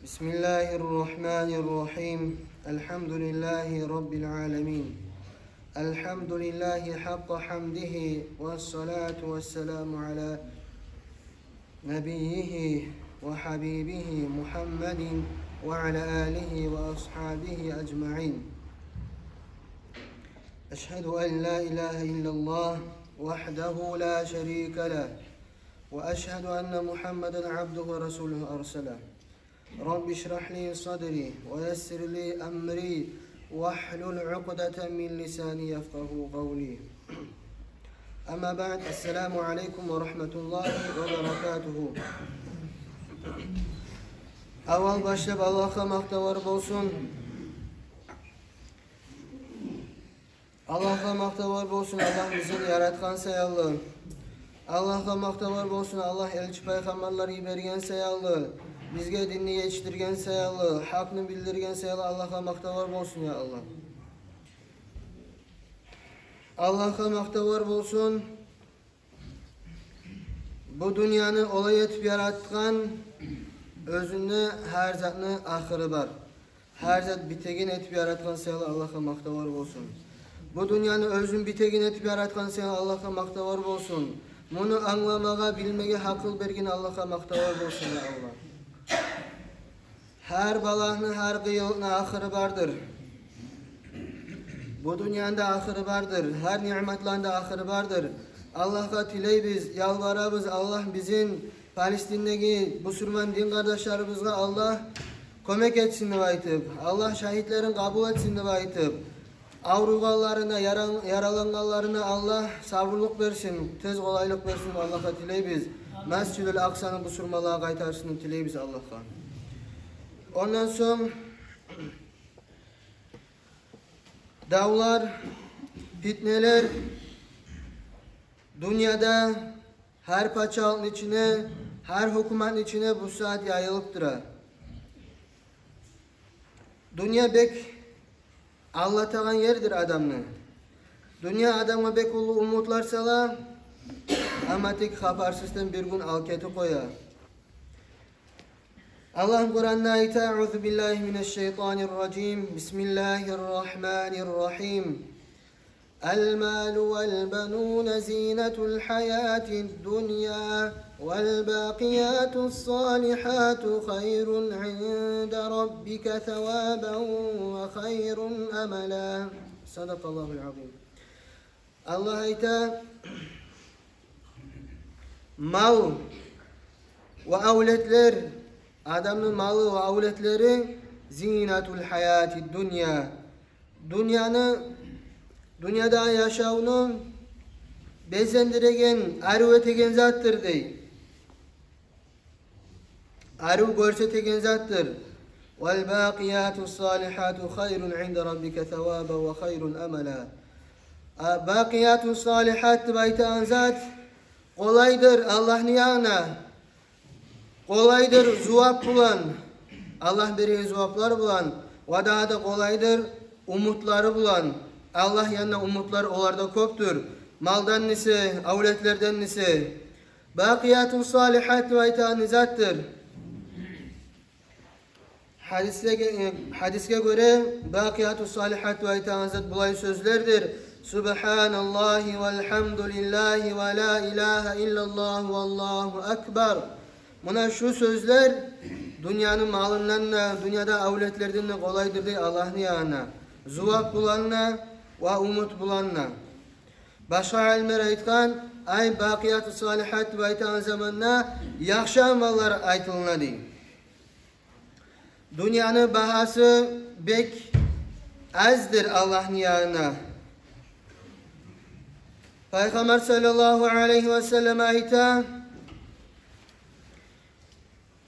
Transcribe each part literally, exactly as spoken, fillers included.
بسم الله الرحمن الرحيم. الحمد لله رب العالمين. الحمد لله حق حمده، والصلاة والسلام على نبيه وحبيبه محمد وعلى آله وأصحابه أجمعين. أشهد أن لا إله إلا الله وحده لا شريك له، وأشهد أن محمدا عبده ورسوله أرسله. رب اشرح لي صدري ويسر لي أمري واحلل عقدة من لساني يفقهوا قولي. أما بعد، السلام عليكم ورحمة الله وبركاته. Аввал башлап Аллагьгъа макътавлар болсун. Аллагьгъа макътавлар болсун, Аллагь бизин яратгъан саялы. Аллагьгъа макътавлар болсун, Аллагь элчи пайхаммарлар йиберген саялы, бизге динни етишдирген саялы, гьакъны билдирген саялы Аллагьгъа макътавлар болсун, я Аллагь. Аллагьгъа макътавлар болсун, бу дюньяны олай этип яратгъан, оьзюнде гьар затны ахыры бар. Гьар зат битеген этип яратгъан саялы Аллагьгъа макътавлар болсун. Бу дюньяны оьзюн битеген этип яратгъан саялы Аллагьгъа макътавлар болсун. Муну англамагъа, билмеге гьакъыл берген Аллагьгъа макътавлар болсун, я Аллагь. Гьар балагьны, гьар къыйынлыкъны ахыры бардыр. Бу дюньяны да ахыры бардыр, гьар ниъматланы да ахыры бардыр. Аллагьгъа тилейбиз, ялбарабыз, Аллагь бизин Палестиндеги бусурман дин къардашларыбызгъа Аллагь кёмек этсин деп айтып, Аллагь шагьитлерин къабул этсин деп айтып, авругъанларына, яран-, яралангъанларына Аллагь сабурлукъ берсин, тез къолайлыкъ берсин деп Аллагьгъа тилейбиз. Масжидул Акъсаны бусурманлагъа къайтарсын деп тилейбиз Аллагьгъа. Ондан сонг, давлар, питнелер дюньяда гьар пачалыкъны ичине, гьар гьукуматны ичине бу сагьат яйылып тура. Дюнья бек алдатагъан ердир адамны. Дюнья адамгъа бек уллу умутлар сала, амма тек хабарсыздан бир гюн алып гетип къоя. Аллагь Къуранда айта: أعوذ بالله من الشيطان الرجيم. بسم الله الرحمن الرحيم. المال والبنون زينة الحياة الدنيا والباقيات الصالحات خير عند ربك ثوابا وخير أملا. صدق الله العظيم. Аллагь айта: мал ва авлетлер, адамны малы ва авлетлери, زينة الحياة الدنيا, дюньяны, дюньяда яшавну безендиреген, арив этеген затдыр дей. Арив гёрсетеген затдыр. والباقيات الصالحات خير عند ربك ثوابا وخير أملا. А бакъияту салихат деп айтагъан зат къолайдыр Аллагьны янына. Къолайдыр зувап булан, Аллагь берген зуваплар булан, ва дагъы да къолайдыр умутлары булан. Аллагь янында умутлар оларда кёпдюр. Малдан эсе, авлетлерден эсе. Бакъияту салихат деп айтагъан не затдыр? Гьадисге, э, гьадисге гёре, бакъияту салихат деп айтагъан зат булай сёзлердир: سبحان الله والحمد لله ولا إله إلا الله والله أكبر. Муна шу сёзлер дюньяны малындан да, дюньяда авлетлерден де къолайдыр дей Аллагьны янына. Зувап булан да ва умут булан да. Башгъа алимлер айтгъан, ай, бакъияту салихат деп айтагъан заманда яхшы амаллар айтылына дей. Дюньяны багьасы бек аздыр Аллагьны янына. Пайхаммар саллаллагьу алайгьи ва саллам айта: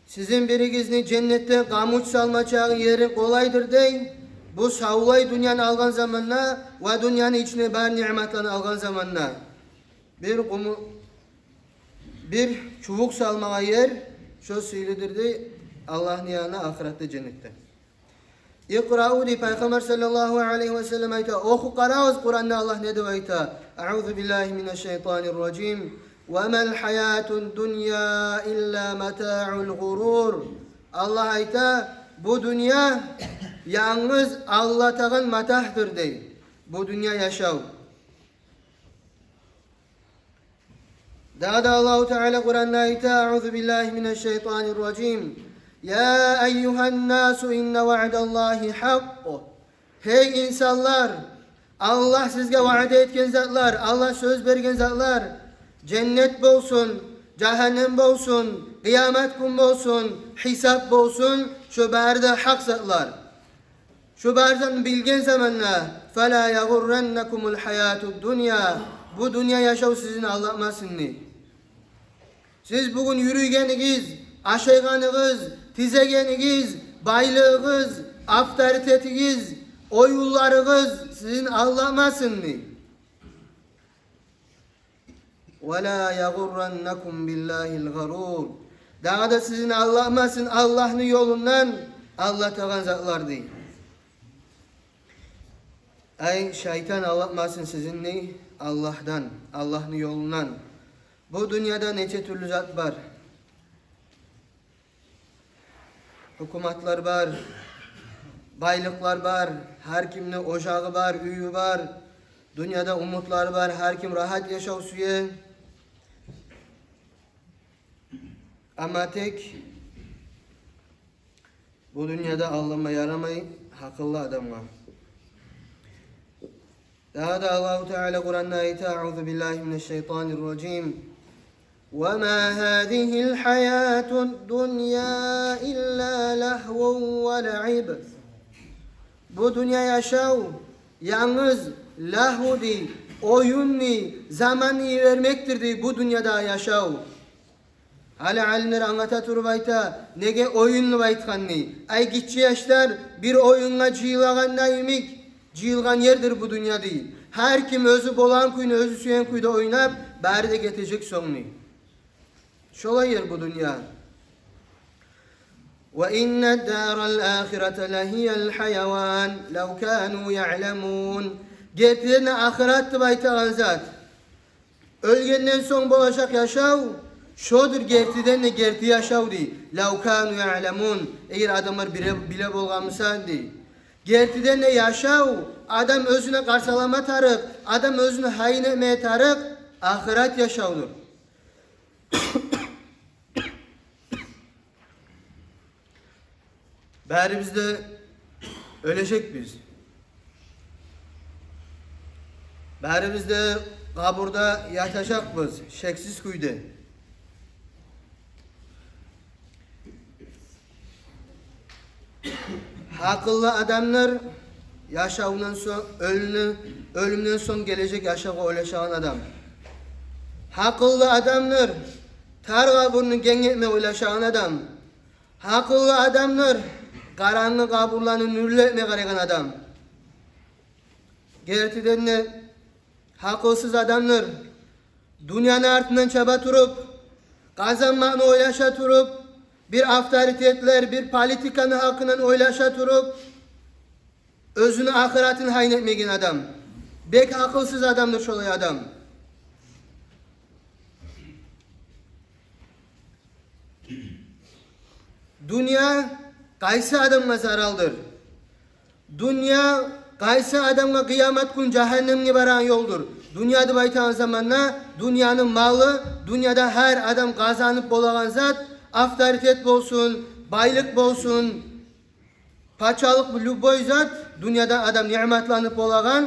сизин биригизни женнетде къамуч салмачагъы ери къолайдыр дей, бу савлай дюньяны алгъан заманда ва дюньяны ичине бар ниъматланы алгъан заманда. Бир къуму-, бир чубукъ салмагъа ер шо сыйлыдыр дей Аллагьны янына ахыратда, женнетде. اقرأوا дей Пайхаммар саллаллагьу алайгьи ва саллам айта, охуп къарагъыз Къуранда Аллагь не деп айта. أعوذ بالله من الشيطان الرجيم. وما الحياة الدنيا إلا متاع الغرور. Аллагь айта: «Бу дюнья янгыз алдатагъан матагьдыр», — дей. Бу дюнья яшав. Дагъы да Аллагьу Таала Къуранда айта: «Аузу биллагьи минаш-шайтанир-ражим. Я айюгьан-насу инна ваъдаллагьи гьакъ». Гьей инсанлар, Аллагь сизге ваъда этген затлар, Аллагь сёз берген затлар, женнет болсун, жагьаннем болсун, къыямат гюн болсун, гьисап болсун, шо бары да гьакъ затлар. Шо бары затны билген заманда, «фала ягъурраннакумул гьаятуд-дунья», бу дюнья яшав сизин алдатмасын, дей. Сиз бугюн юрюйгенигиз, ашайгъаныгъыз, тизегенигиз, байлыгъыгъыз, авторитетигиз, оюнларыгъыз сизин алдатмасын, дей. «Вала ягъурраннакум биллагьил гъарур». Дагъы да сизин алдатмасын Аллагьны ёлундан алдатагъан затлар, дей. Ай, шайтан алдатмасын сизин, дей, Аллагьдан, Аллагьны ёлундан. Бу дюньяда нече тюрлю зат бар. Гьукуматлар бар, байлыкълар бар, гьар кимни ожагъы бар, уьюю бар, дюньяда умутлары бар, гьар ким рагьат яшав сюе. Амма тек бу дюньяда алданма ярамай гьакъыллы адамгъа. Дагъы да Аллагьу Таала Къуранда айта: «Аузу биллагьи минаш-шайтанир-ражим. Ва ма гьазигьил гьаятуд-дунья илла лагьвун ва лаиб». Бу дюнья яшав янгыз лагьву, дей, оюн, дей, заманны йибермекдир, дей, бу дюньяда яшав. Гьали алимлер англата туруп айта, неге оюн деп айтгъанны. Ай, гиччи яшлар бир оюнгъа жыйылагъанда йимик, жыйылгъан ердир бу дюнья, дей. Гьар ким оьзю болагъан кюйню, оьзю сюеген кюйде ойнап, бары да гетежек сонг, дей. Шолай ер бу дюнья. «Ва иннад-дарал ахирата лагьиял гьайаван, лав кану яъламун». Гертиден де ахырат деп айтагъан зат, оьлгенден сонг болажакъ яшав, шодур гертиден де герти яшав, дей. «Лав кану яъламун», эгер адамлар биле, биле болгъан буса, дей. Гертиден де яшав, адам оьзюне къарсалама тарыкъ, адам оьзюню гьайын этмеге тарыкъ, ахырат яшавдур. Барибиз де оьлежекбиз. Барибиз де къабурда ятажакъбыз, шексиз кюйде. Гьакъыллы адамдыр яшавундан сонг, оьлюмден, оьлюмден сонг гележек яшавгъа ойлашагъан адам. Гьакъыллы адамдыр тар къабурну генг этме ойлашагъан адам. Гьакъыллы адамдыр къарангы къабурланы нюрлетме къарайгъан адам. Гертиден де, гьакъылсыз адамдыр дюньяны артындан чаба туруп, къазанмакъны ойлаша туруп, бир авторитетлер, бир политиканы гьакъындан ойлаша туруп, оьзюню ахыратын гьайын этмеген адам. Бек гьакъылсыз адамдыр шолай адам. Дюнья къайсы адамгъа заралдыр? Дюнья къайсы адамгъа къыямат гюн жагьаннемге барагъан ёлдур? Дюнья деп айтагъан заманда, дюньяны малы, дюньяда гьар адам къазанып болагъан зат, авторитет болсун, байлыкъ болсун, пачалыкъ, любой зат, дюньяда адам ниъматланып болагъан,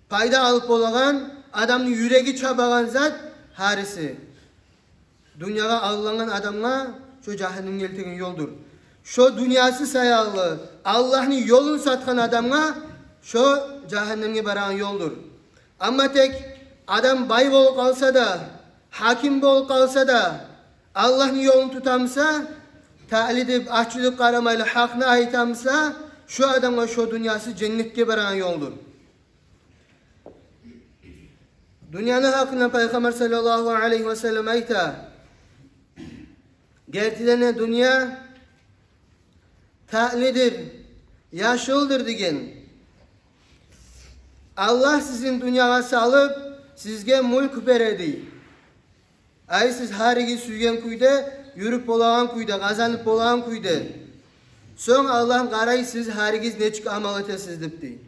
пайда алып болагъан, адамны юреги чабагъан зат гьариси. Дюньягъа аллангъан адамгъа шо жагьаннемге элтеген ёлдур. Шо дюньясы саялы Аллагьны ёлун сатгъан адамгъа шо жагьаннемге барагъан ёлдур. Амма тек адам бай болуп къалса да, гьаким болуп къалса да, Аллагьны ёлун тутамса, таъли деп, аччы деп къарамайлы, гьакъны айтамса, шо адамгъа шо дюньясы женнетге барагъан ёлдур. Дюньяны гьакъында Пайхаммар саллаллагьу алайгьи ва саллам айта: «Гертиден де дюнья таълидир, яшылдыр», — деген. Аллагь сизин дюньягъа салып, сизге мюлк береди. Ай, сиз гьаригиз сюйген кюйде юрюп болагъан кюйде, къазанып болагъан кюйде. Сонг Аллагь къарай, сиз гьаригиз нечик амал этесиз деп, дей.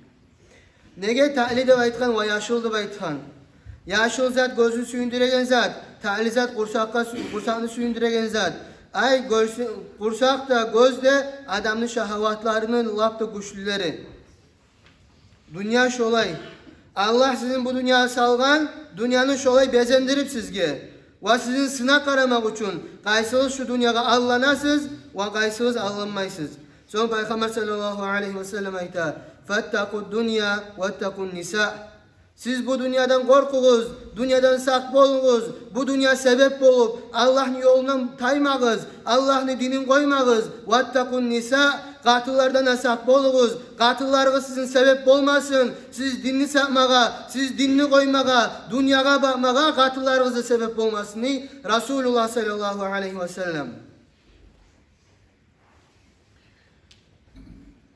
Неге таъли деп айтгъан ва яшыл деп айтгъан? Яшыл зат гёзню сююндюреген зат, таъли зат къурсакъгъа сю-, къурсакъны сююндюреген зат. Ай, гёз-, къурсакъ да, гёз де адамны шагьаватларыны лап да гючлюлери. Дюнья шолай. Аллагь сизин бу дюньягъа салгъан, дюньяны шолай безендирип сизге. Ва сизин сынап къарамакъ учун, къайсыгъыз шу дюньягъа алданасыз ва къайсыгъыз алданмайсыз. Сонг Пайхаммар саллаллагьу алайгьи ва саллам айта: «Фаттакъу ддунья ваттакъу нниса». Сиз бу дюньядан къоркъугъуз, дюньядан сакъ болугъуз, бу дюнья себеп болуп, Аллагьны ёлундан таймагъыз, Аллагьны динин къоймагъыз. «Ваттакъу нниса», къатынлардан да сакъ болугъуз, къатынларыгъыз сизин себеп болмасын сиз динни сатмагъа, сиз динни къоймагъа, дюньягъа бакъмагъа къатынларыгъыз да себеп болмасын, дей Расулуллагь саллаллагьу алайгьи ва саллам.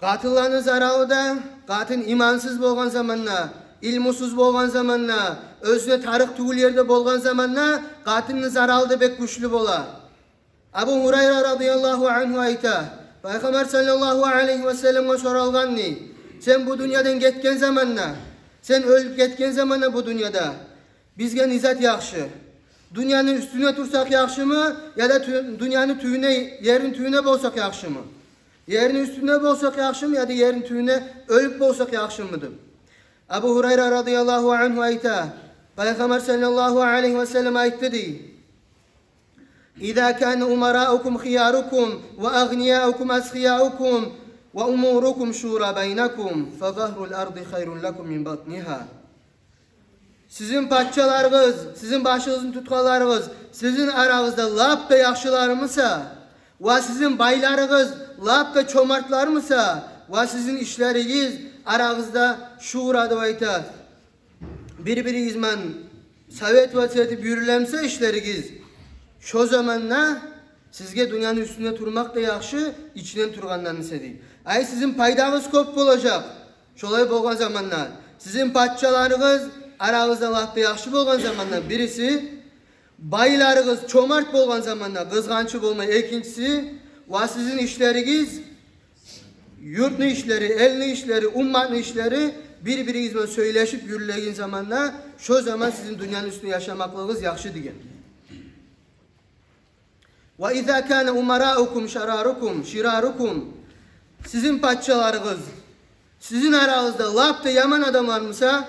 Къатынланы заралы да, къатын имансыз болгъан заманда, илмусуз болгъан заманда, оьзюне тарыкъ тюгюл ерде болгъан заманда къатынны заралы да бек гючлю бола. Абу Гьурайра радияллагьу ангьу айта, Пайхаммар саллаллагьу алайгьи ва салламгъа соралгъан, дей: «Сен бу дюньядан гетген заманда, сен оьлюп гетген заманда бу дюньяда, бизге не зат яхшы? Дюньяны уьстюнде турсакъ яхшымы, яда тю-, дюньяны тюбюнде, ерни тюбюнде болсакъ яхшымы? Ерни уьстюнде болсакъ яхшымы, яда ерни тюбюнде оьлюп болсакъ яхшымы?» — деп. Абу Гьурайра радияллагьу ангьу айта, Пайхаммар саллаллагьу алайгьи ва саллам айтды, дей: «Иза кана умараукум хиярукум ва агънияукум асхияукум ва умурукум шура байнакум, фа загьрул арди хайрун лакум мин батнигьа». Сизин пачаларыгъыз, сизин башыгъызны тутгъанларыгъыз сизин арагъызда лап да яхшылармыса, ва сизин байларыгъыз лап да чомартлармыса, ва сизин ишлеригиз арагъызда шура деп айта, бир-биригиз булан советоваться этип юрюлемиса ишлеригиз, шо заманда сизге дюньяны уьстюнде турмакъ да яхшы ичинде тургъандан эсе, дей. Ай, сизин пайдагъыз кёп болажакъ. Шолай болгъан заманда, сизин пачаларыгъыз арагъызда лап да яхшы болгъан заманда, бириси, байларыгъыз чомарт болгъан заманда, къызгъанчы болмай, экинчиси, ва сизин ишлеригиз, юртну ишлери, элни ишлери, умматны ишлери бир-биригиз булан сёйлешип юрюлеген заманда, шо заман сизин дюньяны уьстюнде яшамакълыгъыгъыз яхшы, деген. «Ва иза кана умараукум шарарукум, ширарукум». Сизин пачаларыгъыз сизин арагъызда лап да яман адамлармыса,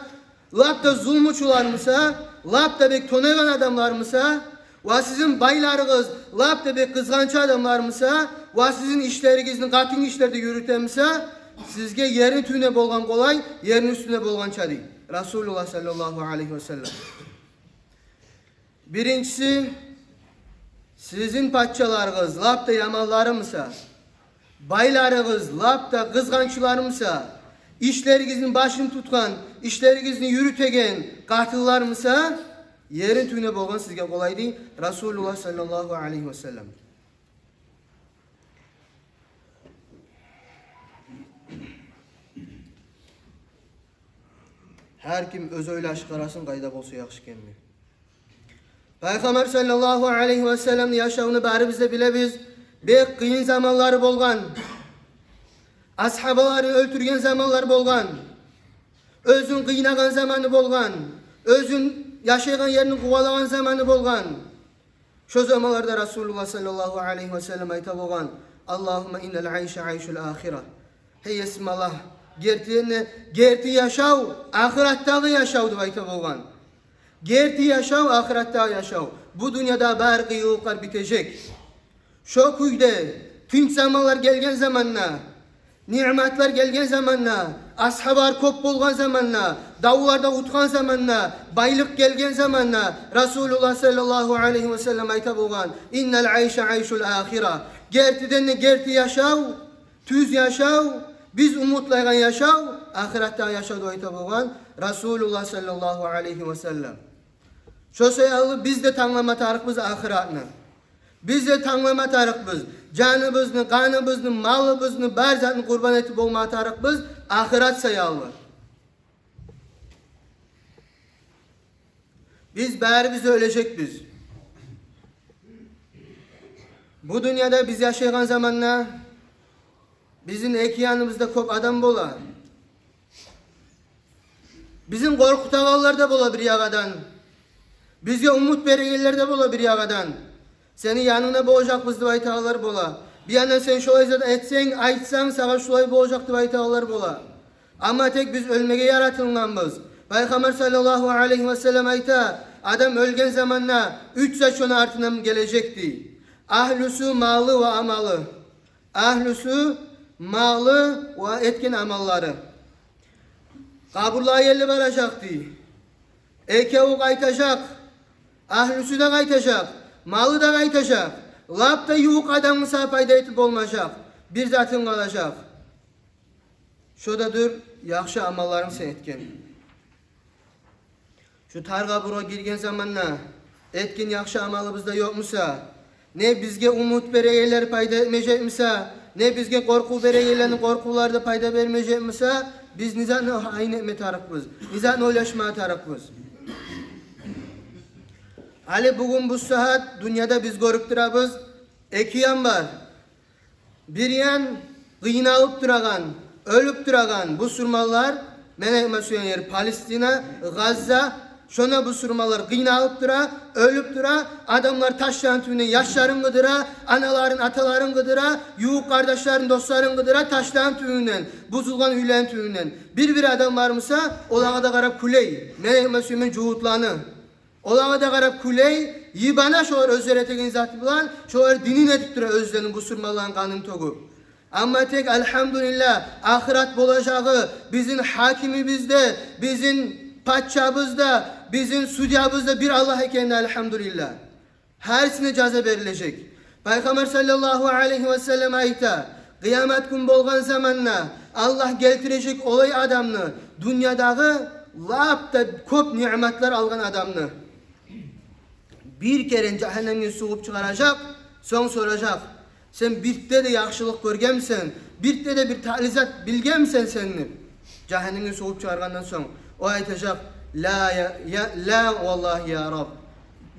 лап да зулмучулармыса, лап да бек тонайгъан адамлармыса, ва сизин байларыгъыз лап да бек къызгъанчы адамлармыса, ва сизин ишлеригизни къатынгишилер де юрютемиса, сизге ерни тюбюнде болгъан къолай ерни уьстюнде болгъанча, дей Расулуллагь саллаллагьу алайгьи ва саллам. Биринчиси, сизин пачаларыгъыз лап да яманларымыса, байларыгъыз лап да къызгъанчларымыса, ишлеригизни башын тутгъан, ишлеригизни юрютеген къатынлармыса, ерни тюбюнде болгъан сизге къолай, дей Расулуллагь саллаллагьу алайгьи ва саллам. Гьар ким оьзю ойлашып къарасын, къайда болса яхшы экенни. Пайхаммар саллаллагьу алайгьи ва салламны яшавуну барыбыз да билебиз. Бек къыйын заманлары болгъан. Асгьабаларын оьлтюрген заманлар болгъан. Оьзюн къыйнагъан заманы болгъан. Оьзюн яшайгъан ерин къувалагъан заманы болгъан. Шо заманларда Расулуллагь саллаллагьу алайгьи ва саллам айта болгъан: «Аллагьумма иннал айша айшул ахира». Гьей Есим Аллагь, гертиден де герти яшав ахыратдагъы яшав деп айта болгъан. Герти яшав ахыратдагъы яшав. Бу дюньяда бар къыйынлыкълар битежек. Шо кюйде тынч заманлар гелген заманда, ниъматлар гелген заманда, асгьабалар кёп болгъан заманда, давлар да утгъан заманда, байлыкъ гелген заманда Расулуллагь саллаллагьу алайгьи ва саллам айта болгъан: «Иннал айша айшул ахира». Гертиден де герти яшав, тюз яшав, биз умутлайгъан яшав ахыратдагъы яшав деп айта болгъан Расулуллагь саллаллагьу алайгьи ва саллам. Шо саялы биз де танглама тарыкъбыз ахыратны. Биз де танглама тарыкъбыз. Жаныбызны, къаныбызны, малыбызны, бар затны къурбан этип болма тарыкъбыз ахырат саялы. Биз барыбыз да оьлежекбиз. Бу дюньяда биз яшайгъан заманда бизин эки яныбызда кёп адам бола. Бизин къоркъутагъанлар да бола бир ягъадан. Бизге умут берегенлер де бола бир ягъадан. Сени янынгда болажакъбыз деп айтагъанлар бола. Бир яндан сен шолай зат этсенг, айтсанг, сагъа шулай болажакъ деп айтагъанлар бола. Амма тек биз оьлмеге яратылгъанбыз. Пайхаммар саллаллагьу алайгьи васаллам айта: адам оьлген заманда уьч зат шону артындан гележек дей. Агьлюсю, малы ва амалы. Агьлюсю, малы ва этген амаллары. Къабурлагъа ерли баражакъ дей. Экеви къайтажакъ. Агьлюсю де къайтажакъ. Малы да къайтажакъ. Лап да ювукъ адамынг сагъа пайда этип болмажакъ. Бир затынг къалажакъ. Шо да дюр яхшы амалларынг сен этген. Шу тар къабургъа гирген заманда этген яхшы амалыбыз да ёкъ буса, не бизге умут берегенлер пайда этмежек буса, не бизге къоркъув берегенлени къоркъувлары да пайда бермежек буса, биз не затны айын этме тарыкъбыз, не затны ойлашма тарыкъбыз? Гьали бугюн бу сагьат дюньяда биз гёрюп турабыз, эки ян бар. Бир ян къыйналып турагъан, оьлюп турагъан бусурманлар, мен айтма сюеген ер Палестина, Газза, шонда бусурманлар къыйналып тура, оьлюп тура, адамлар ташланы тюбюнден яшларын къыдыра, аналарын, аталарын къыдыра, ювукъ къардашларын, досларын къыдыра ташланы тюбюнден, бузулгъан уьйлени тюбюнден. Бир-бир адамлар буса, олагъа да къарап кюлей. Мен айтма сюемен жугьутланы. Олагъа да къарап кюлей, йыбана шолар оьзлер этеген заты булан, шолар динин этип тура оьзлени бусурманланы къанын тёгюп. Амма тек, альгьамдулиллагь, ахырат болажагъы, бизин гьакимибиз де, бизин пачабыз да, бизин судьябыз да бир Аллагь экенде, альгьамдулиллагь. Гьарисине жаза берилежек. Пайхаммар саллаллагьу алайгьи васаллам айта: къыямат гюн болгъан заманда Аллагь гелтирежек олай адамны, дюньядагъы лап да кёп ниъматлар алгъан адамны. Бир керен жагьаннемге сугъуп чыгъаражакъ, сонг соражакъ: «Сен биртде де яхшылыкъ гёргенмисен, биртде де бир талай зат билгенмисен сен?» — деп. Жагьаннемге сугъуп чыгъаргъандан сонг о айтажакъ: «Ла, я, я, ла, валлагьи, я Раб.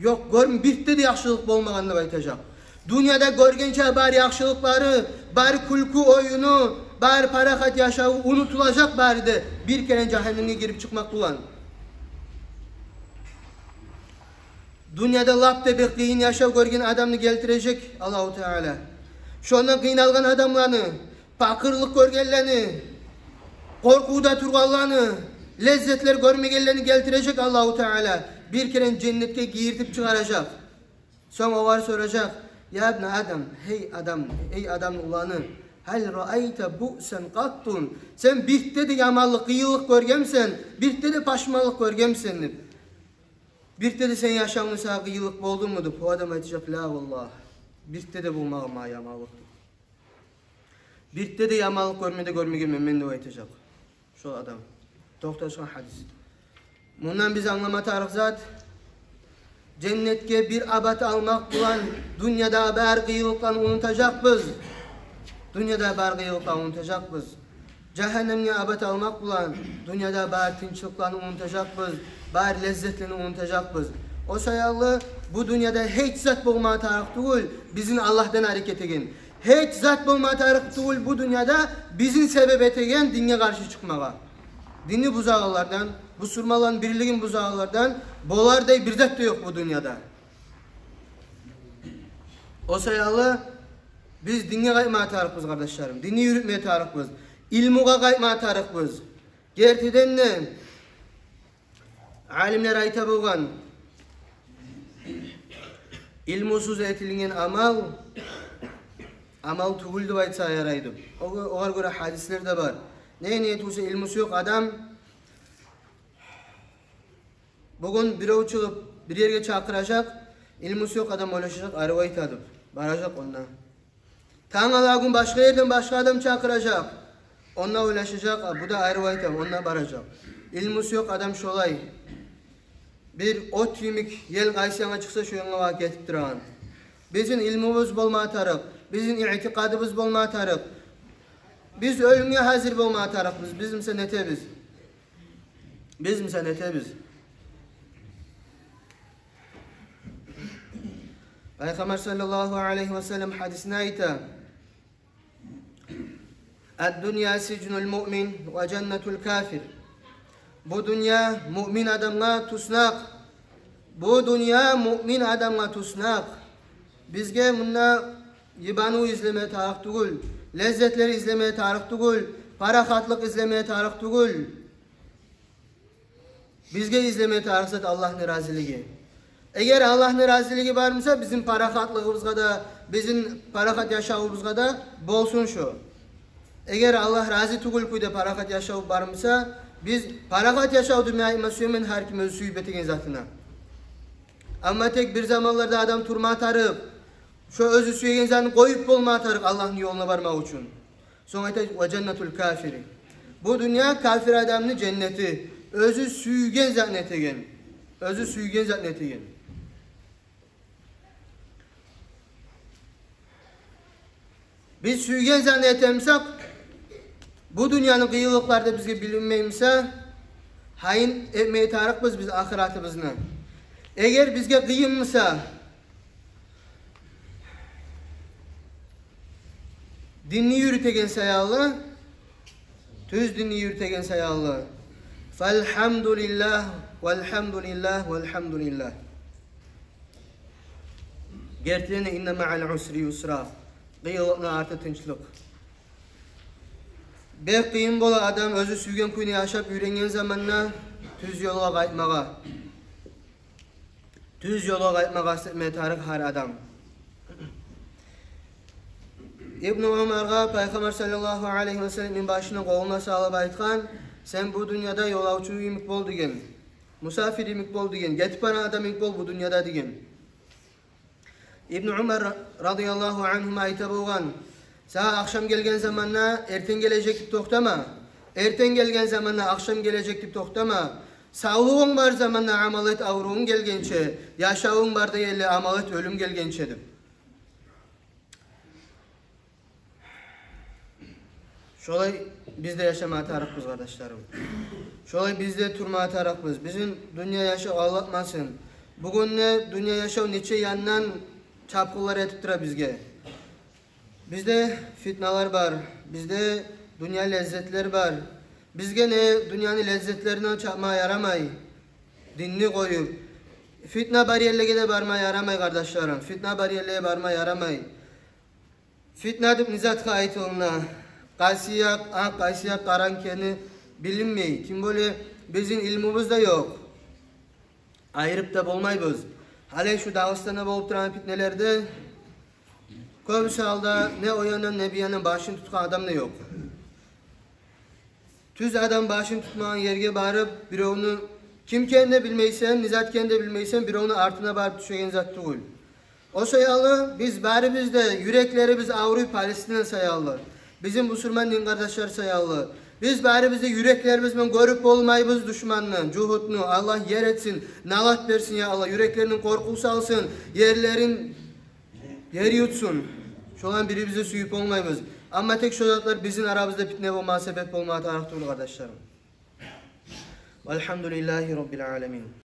Ёкъ, гёрме, биртде де яхшылыкъ болмагъан», — деп айтажакъ. Дюньяда гёргенче бар яхшылыкълары, бар кюлкю оюну, бар парахат яшаву унутулажакъ бары да бир керен жагьаннемге гирип чыкъмакъ булан. Дюньяда лап да бек къыйын яшав гёрген адамны гелтирежек Аллагьу Таала. Шонда къыйналгъан адамланы, пакъырлыкъ гёргенлени, къоркъувда тургъанланы, леззетлер гёрмегенлени гелтирежек Аллагьу Таала. Бир керен женнетге гиртип чыгъаражакъ. Сонг огъар соражакъ: «Я ибна Адам, гьей Адам, эй Адамны уланы, гьал раайта буъсан къаттун? Сен биртде де яманлыкъ, къыйынлыкъ гёргенмисен, биртде де пашманлыкъ гёргенмисен?» — деп. «Биртде де сен яшавунгда сагъа къыйынлыкъ болдуму?» — деп. О адам айтажакъ: «Ла, валлагь, биртде де болмагъан магъа яманлыкъ», — деп. «Биртде де яманлыкъ гёрме де гёрмегенмен мен», — деп айтажакъ шо адам. Токъташгъан гьадис. Мундан биз англама тарыкъ зат: женнетге бир абат алмакъ булан дюньяда бар къыйынлыкъланы унутажакъбыз. Дюньяда бар къыйынлыкъланы унутажакъбыз. Жагьаннемге абат алмакъ булан дюньяда бар тынчлыкъланы унутажакъбыз, бар леззетлени унутажакъбыз. О саялы бу дюньяда гьеч зат болма тарыкъ тюгюл бизин Аллагьдан арек этеген. Гьеч зат болма тарыкъ тюгюл бу дюньяда бизин себеп этеген динге къаршы чыкъмагъа. Динни бузагъанлардан, бусурманланы бирлигин бузагъанлардан болардай бир зат да ёкъ бу дюньяда. О саялы биз динге къайтма тарыкъбыз, къардашларым. Динни юрютме тарыкъбыз. Илмугъа къайтма тарыкъбыз. Гертиден де, алимлер айта болгъан: «Илмусуз этилген амал амал тюгюл», — деп айтса ярай деп. О-, огъар гёре гьадислер де бар. Не, не тюгюл илмусу ёкъ адам, бугюн бирев чыгъып бир ерге чакъыражакъ, илмусу ёкъ адам ойлашажакъ, арив айта деп, баражакъ онда. Тангала гюн башгъа ерден башгъа адам чакъыражакъ. Онда ойлашажакъ: «А, бу да арив айта», онда баражакъ. Илмусу ёкъ адам шолай. Бир от йимик, ел къайсы янгъа чыкъса, шо янгъа багъып гетип турагъан. Бизин илмубуз болма тарыкъ, бизин иътикъадыбыз болма тарыкъ. Биз оьлюмге гьазир болма тарыкъбыз. Биз мисал этебиз. Биз мисал этебиз. Пайхаммар саллаллагьу алайгьи ва саллам гьадисинде айта: «Ад-дунья сижнул муъмин ва жаннатул кафир». Бу дюнья муъмин адамгъа туснакъ. Бу дюнья муъмин адамгъа туснакъ. Бизге мунда йибанув излеме тарыкъ тюгюл, леззетлер излеме тарыкъ тюгюл, парахатлыкъ излеме тарыкъ тюгюл. Бизге излеме тарыкъ зат Аллагьны разилиги. Эгер Аллагьны разилиги бар буса, бизин парахатлыгъыбызгъа да, бизин парахат яшавубузгъа да болсун шо. Эгер Аллагь рази тюгюл кюйде парахат яшав бар буса, биз парахат яшав дюрмейме сюемен, гьар ким оьзю сюйюп этеген затына. Амма тек бир заманларда адам турма тарыкъ, шо оьзю сюеген затын къоюп болма тарыкъ Аллагьны ёлуна бармакъ учун. Сонг айта: «Ва жаннатул кафири». Бу дюнья кафир адамны женнети. Оьзю сюйген затын этеген. Оьзю сюйген затын этеген. Биз сюйген затын этемисек, бу дюньяны къыйынлыкълары да бизге билинмеймисе, гьайын этмей тарыкъбыз биз ахыратыбызны. Эгер бизге къыйынмыса, динни юрютеген саялы, тюз динни юрютеген саялы. Фалгьамдулиллагь, валгьамдулиллагь, валгьамдулиллагь. Гертиден де, инна маъал усри юсра. Къыйынлыкъны арты тынчлыкъ. Бек къыйын бола адам оьзю сюйген кюйде яшап уьйренген заманда тюз ёлгъа къайтмагъа. Тюз ёлгъа къайтмагъа къаст этме тарыкъ гьар адам. Ибну Умаргъа Пайхаммар саллаллагьу алайгьи ва саллам минбашына къолун салып айтгъан: «Сен бу дюньяда ёлавчу йимик бол, – деген. – Мусапир йимик бол, – деген. – Гетип барагъан адам йимик бол бу дюньяда», – деген. Ибну Умар радияллагьу ангьума айта болгъан: «Сагъа ахшам гелген заманда эртен гележек деп токътама, эртен гелген заманда ахшам гележек деп токътама. Савлугъунг бар заманда амал эт аврувунг гелгенче, яшавунг бар дегенлей амал эт оьлюм гелгенче», – деп. Шолай биз де яшама тарыкъбыз, къардашларым. Шолай биз де турма тарыкъбыз. Бизин дюнья яшав алдатмасын. Бугюн де дюнья яшав нече яндан чапгъынлар этип тура бизге. Бизде фитналар бар, бизде дюнья леззетлер бар. Бизге не дюньяны леззетлеринден чапма ярамай, динни къоюп. Фитна бар ерлеге де барма ярамай, къардашларым. Фитна бар ерлеге барма ярамай. Фитна деп не затгъа айтылына? Къайсы якъ акъ, къайсы якъ къарангы экени билинмей. Тем более бизин илмубуз да ёкъ. Айырып да болмайбыз. Гьали шу Дагъыстанда болуп турагъан фитнелерде кёбюсю гьалда не о яндан, не бу яндан башын тутгъан адам да ёкъ. Тюз адам башын тутмагъан ерге барып, биревню ким экенин де билмейсен, не зат экенин де билмейсен, биревню артына барып тюшеген зат тюгюл. О саялы биз барыбыз да, юреклерибиз авруй Палестина саялы, бизин бусурман дин къардашлар саялы. Биз барыбыз да юреклерибиз булан гёрюп болмайбыз душманны, жугьутну. Аллагь ер этсин, налат берсин, я Аллагь, юреклерине къоркъув салсын, ерлерин ер ютсун. Шоланы бирибиз де сююп болмайбыз. Амма тек шо затлар бизин арабызда питне болмагъа себеп болмагъа тарыкъ тюгюл, къардашларым. Валгьамдулиллагьи раббил аламин.